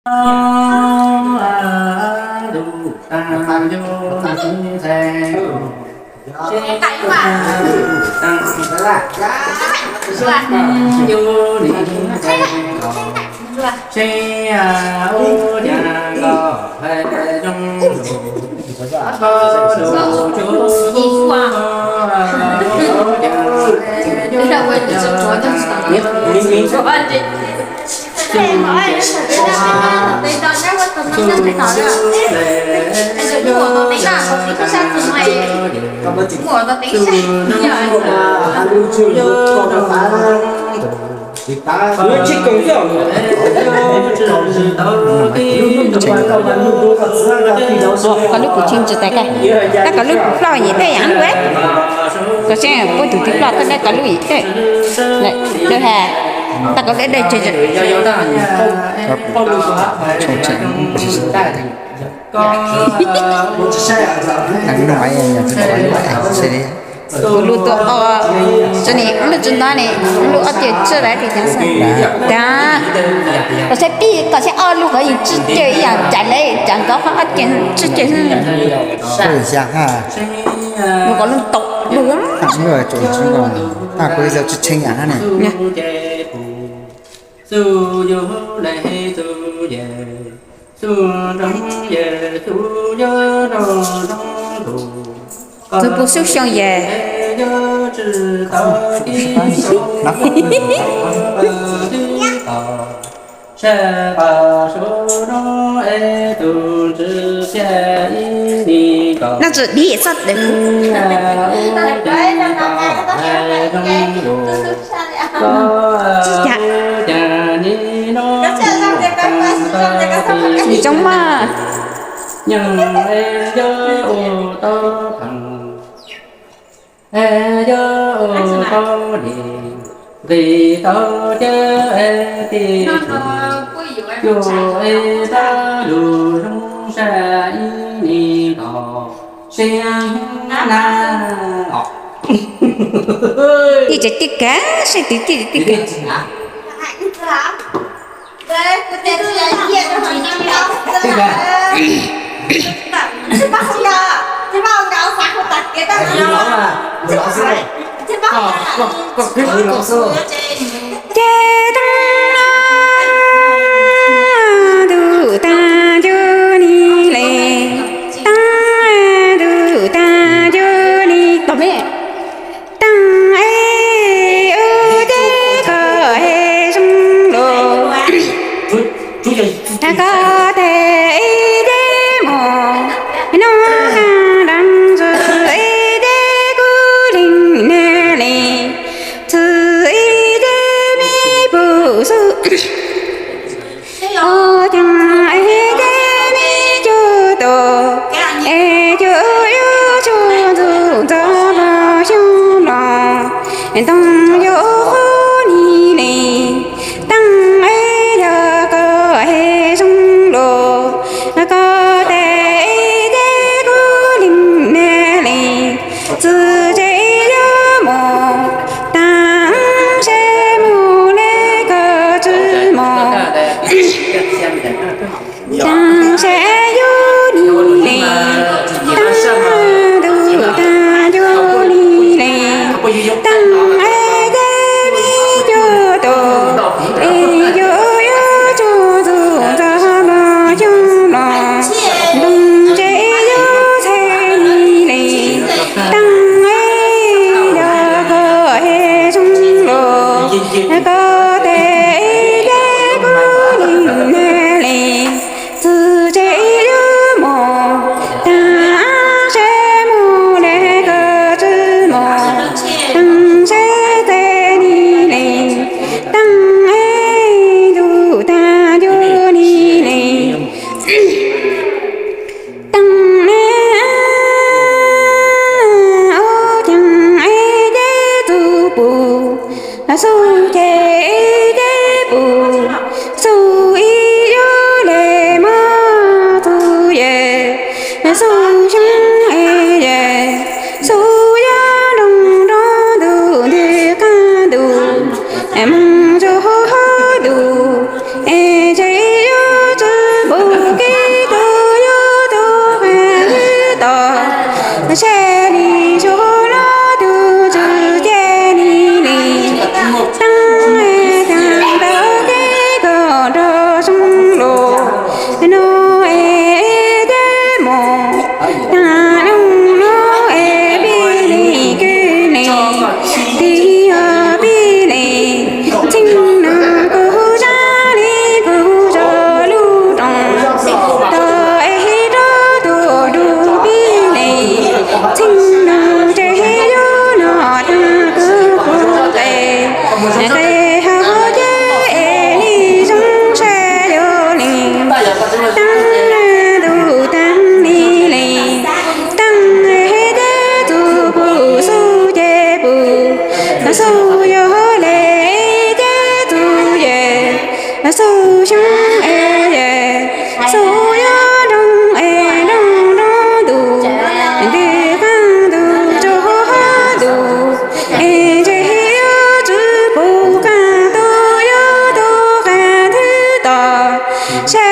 Koj lub kuv tsis ntsis tas koj, tab koj lub kuv ploj yim tej yam lub, koj saib puab tus twg ploj koj dawb koj lub yim tej, lawv has tab koj dawb dawb tseg. Kuv lub tuaj o, tsi ni lub tsi no ne, lub ob ce tsi lawm tias cov xwb. Dag, koj saib pib, koj saib ob lub qhov yeej tsi ce ib yam cas lawm, cas nkawd qhov ob ce tsi ce xwb. Lub ko lub tau lub. Tag kuv tsi tshee yam hab ne. Txug pua xub xyoo yam. Noj tsi dim txhob dev kuv. Zoo mas. Tiaj tsis tiaj kag, seb twg tiaj tsis tiaj kag. Ces taab ntuj taab ncu ni le, taab ntuj taab ncu ni, taab e u dej koj he zoo los. Koj tes ib dej mus, nub qa dab ntxwg ib dej kuv leeg na le, txwg ib dej me pum xub. Ua caag ib dej me cuag tau, es cuag yuav tsum ntxuj ntxov los xyoo los, ntoo yuav qub ni le. Taab e yog koj he zoo los, koj tes ib dej kuv leeg na le, txwg zeb yuav mus, taab seb mus le koj tsi mus. Taab seb yug ni le, taab ntuj taab ncu ni le, taab e dej Ntshe